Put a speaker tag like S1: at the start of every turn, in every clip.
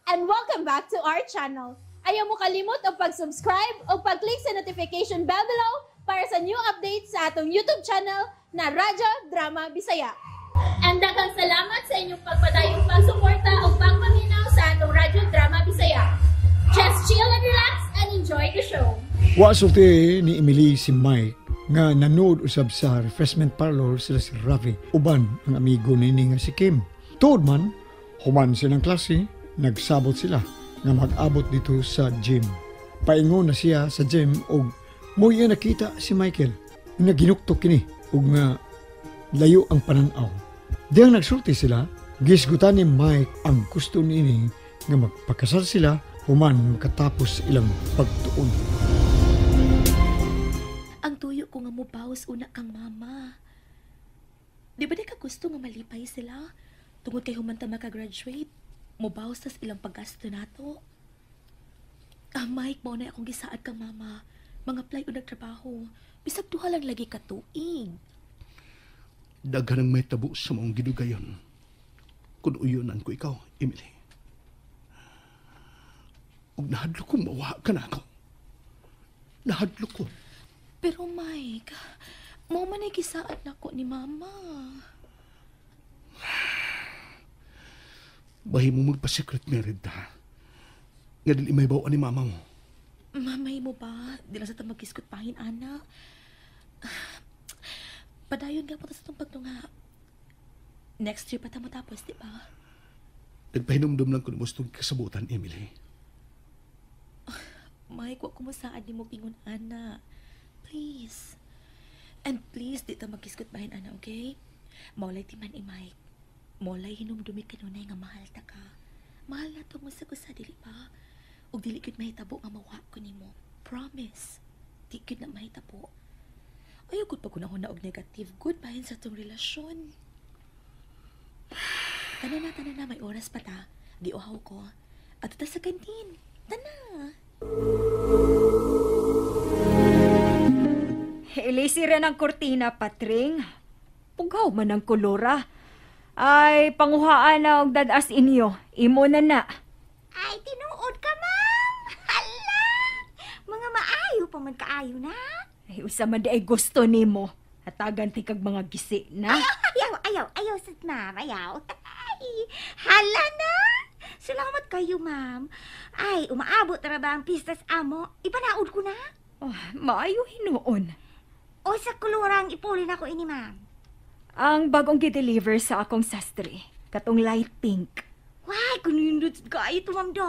S1: And welcome back to our channel. Ayaw mo kalimot og pag-subscribe o pag-click sa notification bell below para sa new updates sa atong YouTube channel na Radyo Drama Bisaya. And daghang salamat sa inyong pagpadayong pagsuporta o pagpaminaw sa atong Radyo Drama Bisaya. Just chill and relax and enjoy the show.
S2: Wa sulti ni Emily si Mike nga nanood usab sa refreshment parlor sila si Rafi uban ang amigo nini nga si Kim. Tuod man, human silang klase, nagsabot sila nga mag-abot dito sa gym. Paingon na siya sa gym og mo'y nakita si Michael nga ginuktok kini ug nga layo ang pananaw. Diyang nagsulti sila, gisgutan ni Mike ang gusto niini nga magpakasal sila human makatapos ilang pagtuon.
S3: Ang tuyo ko nga mobaws una kang mama. Di ba di ka gusto nga malipay sila? Tungod kay human ta makagraduate, mobaws tas ilang paggasto nato. Ah, Mike, mao na akong gisaad kang mama. Mga apply og nagtrabaho. Bisag duha lang lagi ka tuig.
S4: Daghan ang may tabo sa maong gidugayon. Kung uyunan ko ikaw, Emily. Ug nahadlok kong mawa ka na ako. Nahadlok ko.
S3: Pero Mike, mao man ay gisaad nako ni mama.
S4: Bahi mo magpa-secret married ha. Nga dili may bawaan ni mama mo.
S3: Mamay mo ba? Di lang sa ta magiskot pahin, ana. Padayon nga po ta sa itong pagtunga. Next year pa ta matapos, di ba?
S4: Nagpahinumdum lang ko nimo sa itong kasabutan, Emily.
S3: Mike, wa ko mosaad nimo ingon, ana. Please. And please, di ta magiskot bahin, ana, okay? Maulay ti man, Mike. Maulay hinumdumi kanunay nga mahal ta ka. Mahal na to mo sa kusa, dili ba? Ug dili gyud mahitabo nga mawa ko nimo. Promise. Di gyud na mahitabo. Ayaw gud pag unahon na og negative good bahin sa tong relasyon. Tana na, may oras pa ta. Giuhaw ko. Ato ta sa kantin. Tana.
S5: Ilisira ng kortina, Patring. Pugaw man ang kolora. Ay, panguhaan na og dadas inyo. Imo na na.
S6: Ay, tinuod ka, ma'am. Hala! Mga maayo pa man kaayo na.
S5: Ay, usa man di ay gusto nimo. Hatagan ti kag mga gisi na.
S6: Ayaw, ayaw, ayaw, sit, ma'am. Ayaw. Ay, hala na. Salamat kayo, ma'am. Ay, umaabot na ba ang pistas amo? Ipanaod ko na.
S5: Oh, maayo hinuon.
S6: O sa kulurang ipuli na ko ini, ma'am.
S5: Ang bagong gi-deliver sa akong sastre. Katong light pink.
S6: Why, kunindot ka ito, ma'am do.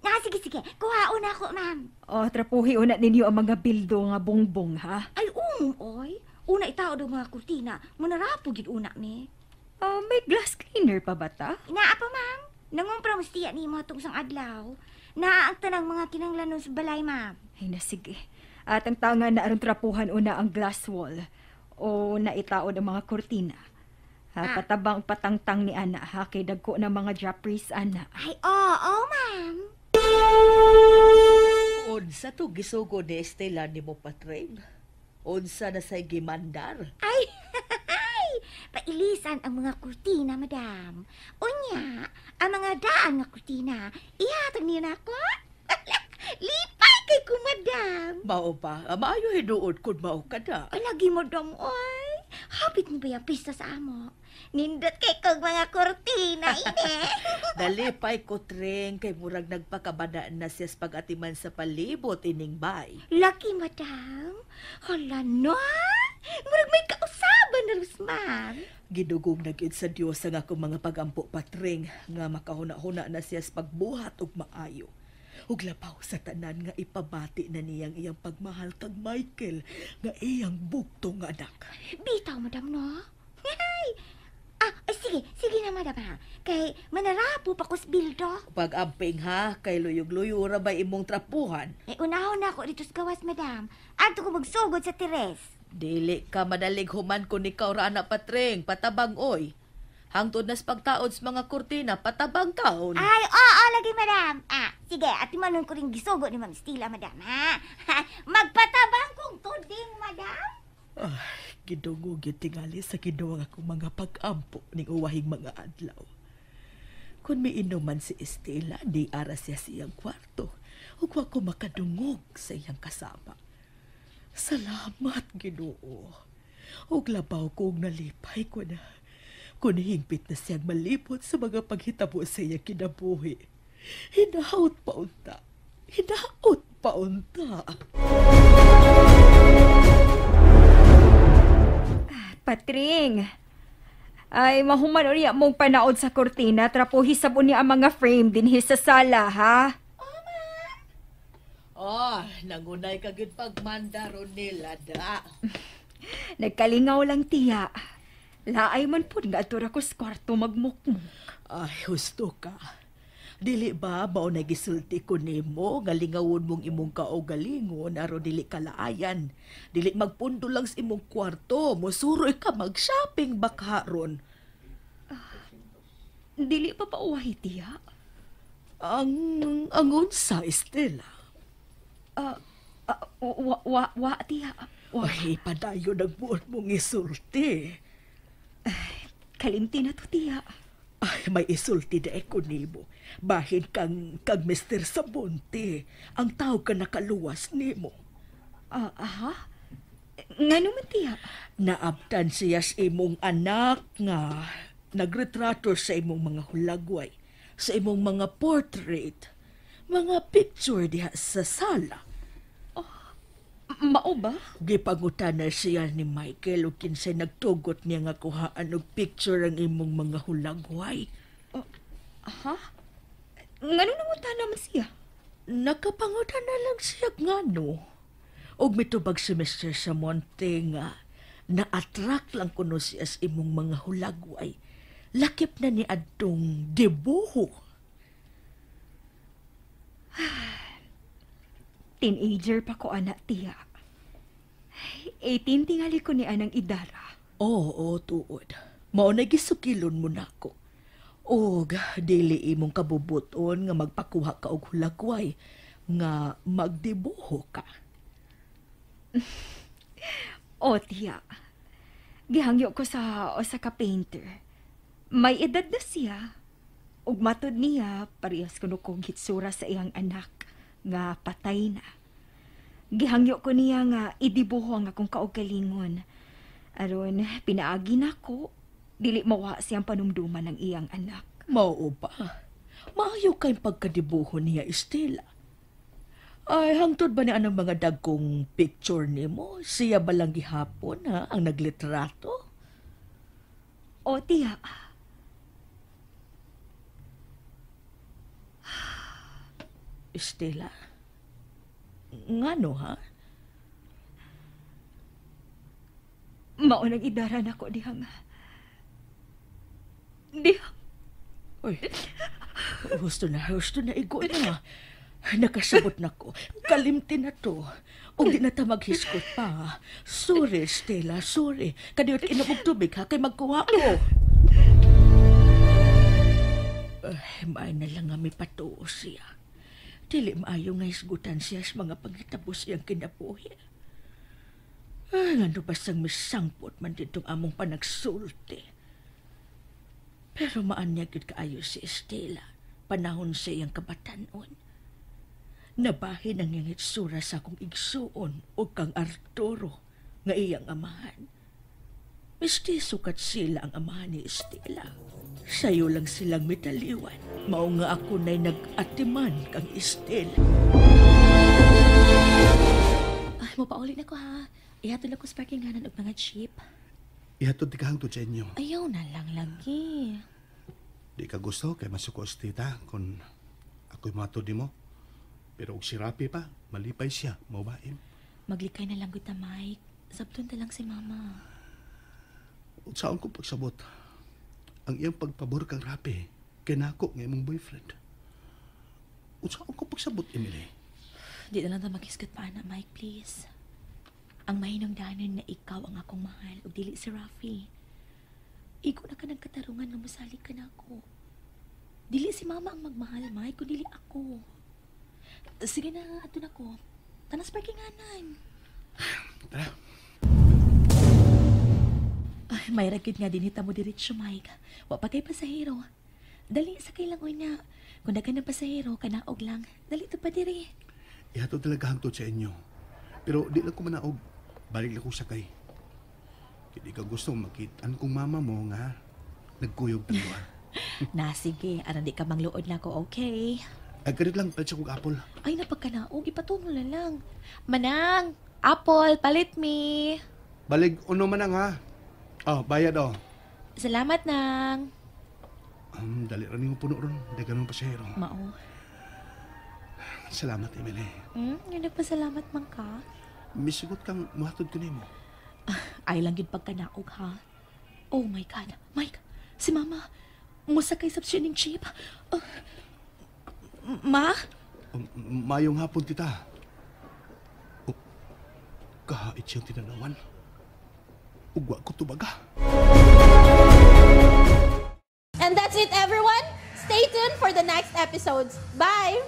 S6: Na, sige, sige. Kuhaon ako, ma'am.
S5: O, trapuhi una ninyo ang mga bildo nga bongbong, ha?
S6: Ay, umong, oy. Una itao daw mga kurtina. Munarapo gid una, me.
S5: Oh, may glass cleaner pa ba ta?
S6: Inaa pa, ma'am. Nangumpra mo siya ni mo itong isang adlaw. Naa ang tanang mga kinanglanon sa balay, ma'am.
S5: Ay na, sige. At ang tanga na aron trapuhan una ang glass wall o naitaod ang mga kurtina. Ha,
S6: Ah.
S5: patabang patangtang ni ana, ha? Kay dagko na mga draperies, ana.
S6: Ay, oo, ma'am.
S7: Unsa to gisugo ni Estela nimo Patring? Unsa na say gimandar?
S6: Ay, ay, pailisan ang mga kurtina, madam. Unya, ang mga daan nga kurtina, ihatag niyo na ako. Lipay kay ko, madam.
S7: Mao ba? Maayo hinuod kun mao ka na.
S6: Ay, lagi, madam, oy. Hapit mo ba yung pista sa amo? Nindot kay kog mga kurtina, ine.
S7: Nalipay ko, Tring, kay murag nagpakabana na siya sa pag-atiman sa palibot ining bay.
S6: Laki, madam. Hala, no? Murag may kausaban na rus, ma'am.
S7: Gidugong na gyud sa Dios ang akong mga pagampo, Patring, nga makahuna-huna na siya sa pagbuhat og maayo. Ug labaw sa tanan nga ipabati na niyang iyang pagmahal kag Michael nga iyang bugtong nga anak.
S6: Bitaw, madam, no? Ay, ah, ay, sige, sige na, madam, ha. Kay manarapo pa ko sa bildo.
S7: Pag-amping ha, kay luyog-luyo ra ba imong trapuhan?
S6: Eh, unahon na ako dito sa gawas, madam. Adto ko magsugod sa Teres.
S7: Dili ka madalig human kun ikaw ra ana, Patring, patabang oy. Hangtod nas pagtaod sa mga kurtina, patabang kaon.
S6: Ay, oo, lagi, madam. Ah, sige, at manon ko rin gisugo ni Ma'am Stila, madam, ha? Magpatabang kong tuding, madam.
S7: Ay, gidungog gyud tingali sa Ginoo ang akong mga pag-ampo ning uwahing mga adlaw. Kung miinuman si Estela, di ara siya siyang kwarto. Ug wa ko makadungog sa iyang kasama. Salamat, Ginoo. Ug labaw kong nalipay ko na. Kung hingpit na siyang malipot sa mga paghitabo sa iyang kinabuhi. Hinaot pa unta. Hinaot pa unta.
S5: Patring. Ay, mahuman unya mong panaod sa kortina, trapuhi sab unya ang mga frame dinhi sa sala, ha?
S7: Oh, nangunay ka gyud pagmanda nila da.
S5: Nagkalingaw lang, tiya. Laay man pud nga adto ra ko sa kwarto magmukmuk.
S7: Ay, husto ka. Dili ba mao na gisulti ko nimo nga lingawon mong imong kaugalingon aron dili kalaayan. Dili magpundo lang sa imong kwarto, mosuroy ka mag-shopping baka ron.
S5: Dili pa pauwahi, tiya.
S7: Ang unsa, Estela?
S5: Wa, wa, wa, tiya. Wa.
S7: Ay, padayon ang buot mong isulti.
S5: Kalimti na to, tiya.
S7: Ay, may isulti na ko nimo. Bahin kang Mr. Sabonte. Ang tao ka nakaluwas nimo.
S5: Aha? Ngano man, tiya?
S7: Naabtan siya sa imong anak nga nagretrato sa imong mga hulagway, sa imong mga portrait, mga picture diha sa sala.
S5: Mao ba?
S7: Gipangutana siya ni Michael o kinsay nagtugot niya nga kuhaan og picture ang imong mga hulagway.
S5: Aha? Ngano nangutana man siya?
S7: Nakapangutana lang siya ngano. Og mitubag si Mr. Samonte nga na-attract lang kuno siya sa imong mga hulagway. Lakip na ni adtong dibuho.
S5: Teenager pa ko, anak, tiya. 18 tingali ko ni anang idara.
S7: Oo, tuod. Mao na gisukilon mo nako. Og dili imong kabubuton nga magpakuha ka og hulagway nga magdibuho ka.
S5: O, tiya. Gihangyo ko sa usa ka painter. May edad na siya. Ug matod niya, parehas kuno kog hitsura sa iyang anak nga patay na. Gihangyo ko niya nga idibuho ang akong kaugalingon. Aron, pinaagi na ko. Dili mawa siyang panumduman ng iyang anak.
S7: Mao ba? Maayo kay pagkadibuho niya, Estela. Ay, hangtod ba ni anang mga dagkong picture nimo? Siya ba lang gihapon, ha? Ang naglitrato?
S5: O, tiya.
S7: Estela? Ngano, ha?
S5: Maunang idara na ko dihang. Dihang.
S7: Uy, husto na, igo na. Nakasabot na ko. Kalimti na to. O di na ta maghiskot pa. Sorry, Stella, sorry. Kadiyot inom og tubig, ha? Kay magkuha ko. Ay, maay na lang nga may patuo siya. Dili maayo nga hisgutan siya sa mga paghitabos siyang kinabuhi. Ay, ngano basang misangpot man ditong among panagsulti. Pero maanya gyud kaayo si Estela panahon sa iyang kabatanon. Nabahin ang iyang hitsura sa akong igsuon o kang Arturo nga iyang amahan. Mistiso kat sila ang amahan ni Estela. Sayo lang silang mitaliwan. Mao nga ako na'y nag-atiman kang Estela.
S3: Ay, mapauli na ko ha. Ihatod lang ko sa parkinganan og mga jeep.
S4: Ihatod di ka hangtod sa inyo.
S3: Ayaw na lang lagi.
S4: Di ka gusto kay masuko sa tita kung ako'y matod di mo. Pero og si Rapi pa, malipay siya, maubain.
S3: Maglikay na lang gud ta, Mike. Sabton ta lang si Mama.
S4: Saan ko pagsabot? Ang iyang pagpabor kang Rapi, kinako nga imong boyfriend. Saan ko pagsabot, Emily?
S3: Di na lang ta maghisgot pa na, Mike, please. Ang mahinungdanon na ikaw ang akong mahal ug dili si Rafi. Igo na ka ng katarungan nga mosalig ka na ako. Dili si Mama ang magmahal, Mike, kun dili ako. Sige na, ato na ko. Tanas parkinganan.
S4: Tara.
S3: Ay, may ragid nga din hita mo diretso, Mike. Wa pa kay pasahero. Dali, sakay lang oy na. Kung daghan ng pasahero, kanaog lang. Dali to pa diri.
S4: Ihatod talaga hangtod sa inyo. Pero di lang ko manaog. Balik lang ko sakay. Hindi ka gusto makitaan kong mama mo nga nagkuyog ng duha.
S3: Na, sige. Aran di ka mangluod na ko, okay?
S4: Ay, karit lang, palit sa kong apple.
S3: Ay, napagkanaog. Ipatuno na lang. Manang, apple, palit mi.
S4: Balig uno man ang ha. Oh, bayad oh.
S3: Salamat nang.
S4: Dali ra nimo puno ron. Di ka naman pasahero.
S3: Mao.
S4: Salamat, Emily.
S3: Yun nagpasalamat man ka.
S4: Misugot kang muhatod ko nimo.
S3: Ay lang yun pagkanaog, ha? Oh my God. Mike, si Mama. Musakay sa siya ning jeep. Ma?
S4: Mayong hapon, tita. Oh, kahait siyang tinanawan. Ugwa ko tubaga.
S1: And that's it, everyone. Stay tuned for the next episodes. Bye!